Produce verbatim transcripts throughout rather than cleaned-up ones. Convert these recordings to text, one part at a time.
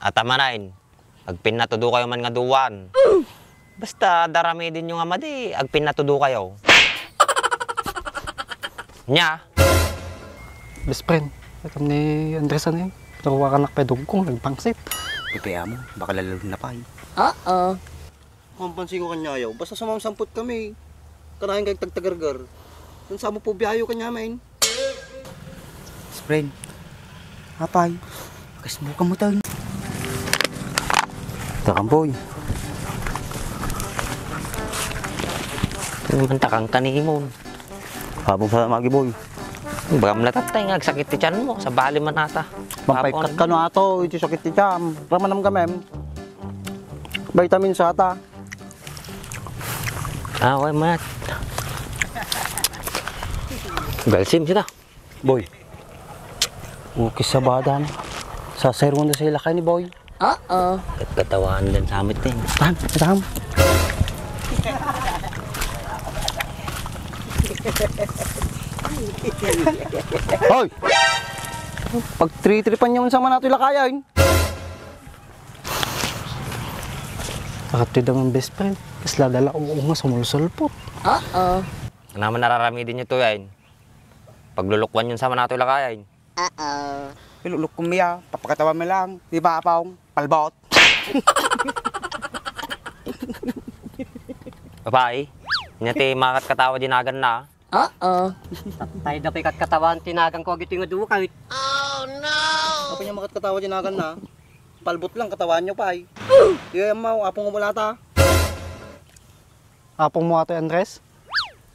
Ata manen, agpinnatudo kayo man nga duan. Basta daramidenyo nga madi, agpinnatudo kayo. Nya? Best friend, itam ni Andres ano eh. Pero wakanak pa dugkong, nagpangsit. Ipaya mo, baka lalo na pa eh. Oo. Mapansin ko kanya ayaw. Basta sumamsampot kami. Kanayan kay tagtagargar. Ang sabo po biyayo kanya, main. Spring. Apay. Kasmo ka mo tayo. Takamboy. Ang takang kanimon. Habang sa magi boy. Baka malatatay nga, sakit ti tiyan mo. Sa bali man ata. Pampay Hapon. Kat kano ato, iti sakit ti tiyan. Ramanam kamem. Vitamin sa ata. Ah, okay, mayat. Galsim sila. Boy. Ukis sa badan. Sa sir mo na sa ilakay ni Boy. Oo. Kat-, katawan din sa amin din. Tam, tam. Hoy! Pagtritripan niyo sa manato ilakayan. Akat ti damang best friend. Kasla dala oo nga sumulsulpot. Oo. Naman nararamidin niyo to yan. Paglulukuan yun sa manato ilakayan. Oo. Ilulukon mi ya, papakatawa mi lang, di ba, Apong? Palbot. Babae, inya ti makatkatawa dinagan na. Oo. Tay da pay katkatawan tinagan ko agito nga duwa kahit. Oh no! Apo niya makatkatawa dinagan na. Palbot lang, katawan niyo pa eh. Iyo yan mo, Apong umulata. Apong mo ato, Andres?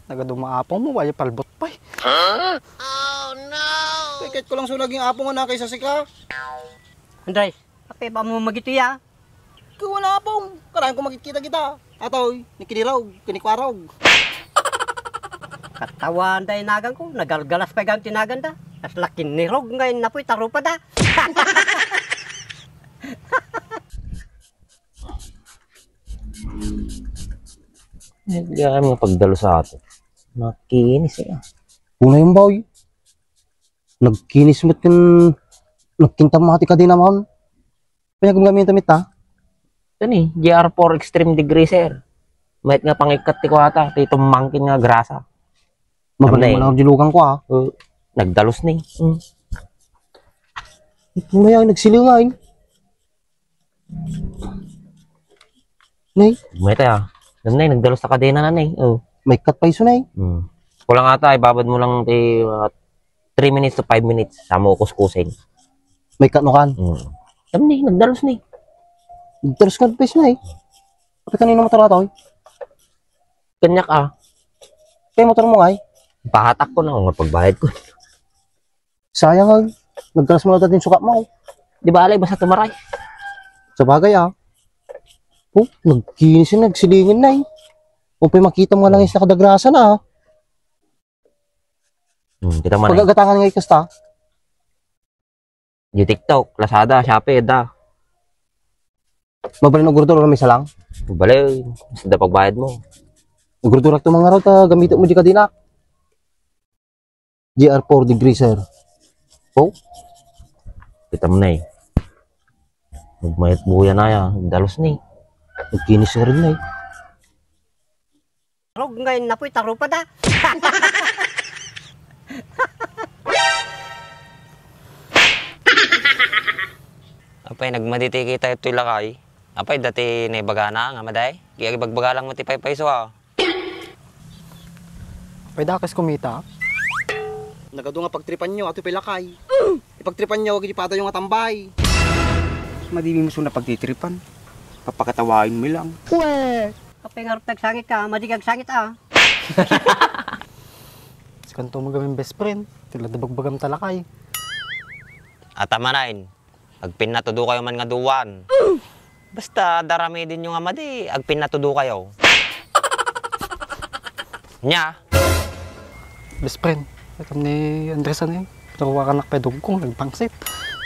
Nagaduma apong mo, wala palbot pa eh. Huh? Oh no! Kay ket ko lang so naging apong na kaysa sika. Andres, ape ba mo magito ya? Kung wala apong, karayan ko magkita kita. Atoy, ni kinirog, kinikwarog. Katawan da inagan ko, nagalgalas pa gan tinagan da. Kasla kinirog nga inapoy tarupa da. Eh, di kami nga pagdalo sa ato. Makinis eh. Una yung boy. Nagkinis mo tin, nagkinta mo ti kadena mo. Kaya gumgamit damit ha? Ito ni, G R four Extreme Degreaser. Mayat nga pangikkat ti kuwata, ti tumangkin nga grasa. Mabalik mo lang ang dilugan ko ha. Uh, nagdalus ni. Mm. Ito na yan, nagsilingan. Nay? Mayta ya. Nay, nagdalus ta kadena na, nay. Oh. May cut pa iso, nay. Hmm. Kulang ata, ibabad mo lang ti mga three minutes to five minutes. Sa mo kuskusin. May cut no kan? Hmm. Nay, nagdalus ni. Nagdalus ka pa iso, nay. Pati kanino motor ato, eh? Kanyak ah. Kaya motor mo, ay? Pahatak ko na kung pagbayad ko. Sayang, ah. Nagkalas mo na din sukat mo. Di ba, alay, basta tumaray. Sa bagay, ah. Oh, nagkinis yun, nagsilingin na, eh. Kung pa'y makita mo nga lang yung nakadagrasa na, ah. Hmm, kita mo na. Pagagatangan nga ikasta. Di TikTok, Lazada, Shopee, da. Mabalin og order, may isa lang? Bale, basta da pagbayad mo. Order to mga raw, ta gamito mo di kadina. G R four degrees, sir. Oh? Kita mo na eh. Magmayat buya na ya. Dalos ni. Nagkinis na rin na eh. Rog ngayon na po'y tarupa da. Apay, nagmaditi kita ito'y lakay. Apay, dati naibagana nga maday. Kaya ibagbagalang mo ti paypayso, ah. Pwede akas kumita? Nagadu nga pagtripan nyo, ato pay lakay. Ipagtripan nyo, agad ipadayo nga tambay. Madimi mo suna pagtitripan. Papakatawain mo lang. Pwe! Kapay nga ruptag sangit ka, madigag sangit ah. Sikanto mo gamin best friend, tila dabagbagam talakay. Atamanain. Agpinnatudo kayo man nga duwan. Basta daramidin nyo nga madi, agpinnatudo kayo. Nya? Best friend, itam ni Andres ano eh. Pero wakanak pa dugkong, nagpangsit.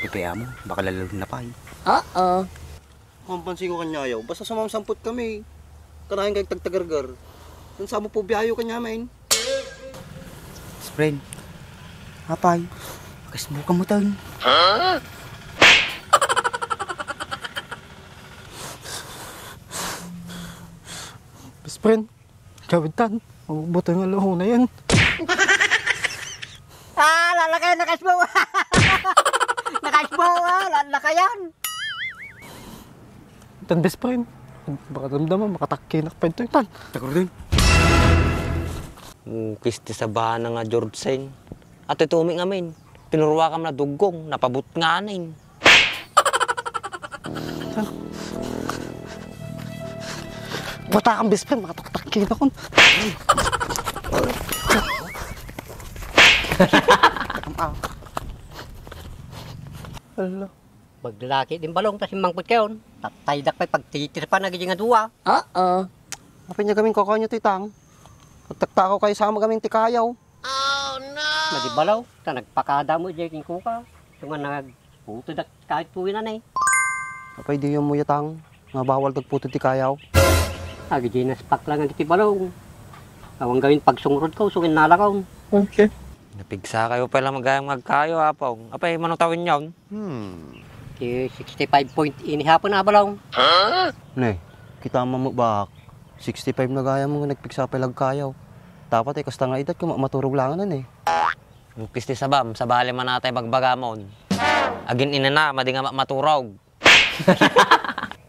Ipaya mo, baka lalo na pa eh. Oo. Mapansin ko kanya ayaw, basta sumamsampot kami. Kanayan kay tagtagargar. Ang sabo po biyayo kanya, main. Spring. Apay. Kasmo ka mo tayo. Friend, gawid tan. Mabubuto nga luho na yan. Ah, lalakay, nakaisbo. Nakaisbo, ah, lalakayan. Tan best friend. Baka damdama, makatakkinak pa ito, tan. Takor din. Mukis ti sabana nga George Seng. Ato ito umi ngamin. Pinuruakam na duggong, napabutnganin. Bata kang best friend, makataktak kita kun. Ala. Maglaki din balong ta simmangpet kayon. Tataydak pay pagtitirpan na gidi nga dua. Oo. Apay niya gamin kokonyo ti tang. Pagtaktakaw kayo sama gamin ti kayaw. Madi balaw, ta nagpakada mo diay kenkuka. Tunga nagputodak kahit puwinan eh. Apay diyo mo yatang nga bawal tagputo ti kayaw? Agi di naspak lang iti balaw. Awan gawin pagsungrod ko, sungin nalakaw. Okay. Napigsa kayo pala magayang magkayo, apong. Apay, mano tawin yon? Hmm. Ti sixty-five point ini hapon a balaw. Ne, kita mo mo bak. Sixty-five na gayam nga nagpigsa pay lagkayaw. Dapat ay kasta nga edad ko ma-, maturog langan na eh. Mukis ti sabam, sabali man atay bagbagamon. Agin inana, madi nga ma-, maturog.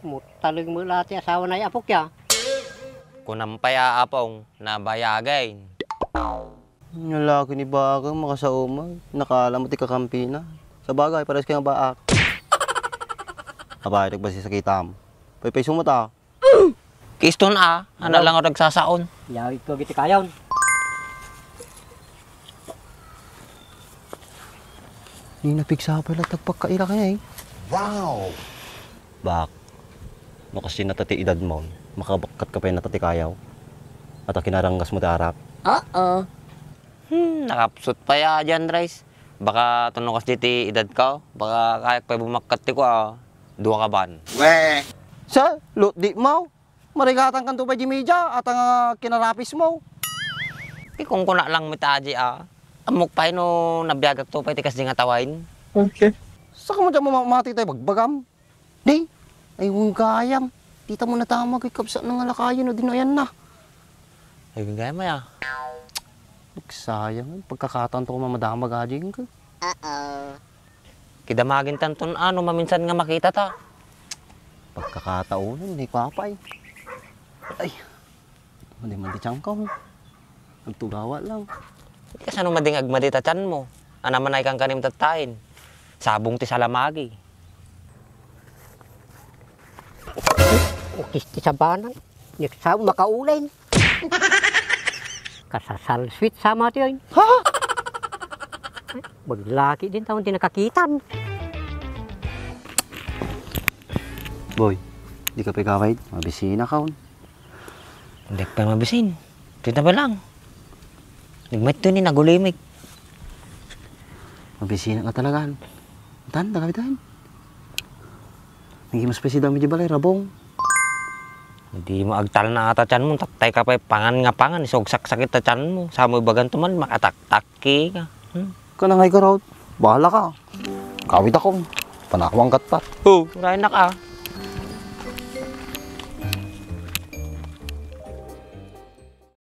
Mutaleg mo la ti asawa na apok ya. Kunam pay a apong, nabayagay. Lalaki ni Bakang, makasauma. Nakala mo ti kakampina. Sa bagay, pares kayo nga baak. Abay, nagbasi sa kitam. Paypay sumata. Kiston a, ana lang ako nagsasaon. Yawid ko giti kayon. Ni napigsa pay la tagpakkaila kaya eh. Wow! Bak, no kasi nata ti edad mo, makabakkat ka pay nata ti kayaw. At kinaranggas mo ti arak. Oo. Hmm, nakapsut pay a diyan, Rice. Baka tunukas di ti edad ka, baka kayak pay bumakkat ti kua, dua ka ban. Weh! Sa, lut di mo. Marigatan kanto pay di media, ata nga kinarapis mo. Ti kunkuna lang met aji a. Ammok pay no nabiagak to pay ti kasdi nga tawain. Okay. Saka mo diyan mamati tayo bagbagam. Di, ay, wen gayam. Dita mo natamag, ay, kabsat na nga lakayan, o, dinuayan na. Ay, wen gayam, ay, ah. Nagsayang, pagkakataon to ko mamadamag, aji, ka. Uh-oh. Kidamagin tanton, ano, maminsan nga makita ta. Pagkakataon, hindi ko apay. Ay. Madi man ti tiyan ko. Agtugawa lang. Kasano mading agmadi ta tiyan mo? Anaman ay kang kanim tattaen. Sabong ti salamagi. Ukis ti sabanan. Next time, makaulen. Kasasal sweet sama ti ay. Ha? Maglaki din taon di nakakitan. Boy, di ka pagawid. Mabisina ka, un. Hindi pa mabisin. Kita ba lang? Nagmet to ni nagulimik. Mabisina ka talaga. Tan, tagabitan. Naging mas pesi dami di balay, rabong. Hindi mo agtal na ata tiyan mo, taktay ka pa pangan nga pangan, isog saksakit ta tiyan mo. Sa mo ibagan to man, makataktak ka. Hmm? Ka na nga ikaraw, bahala ka. Kawit ako. Panakwang kat pa. Oh, ray na ka.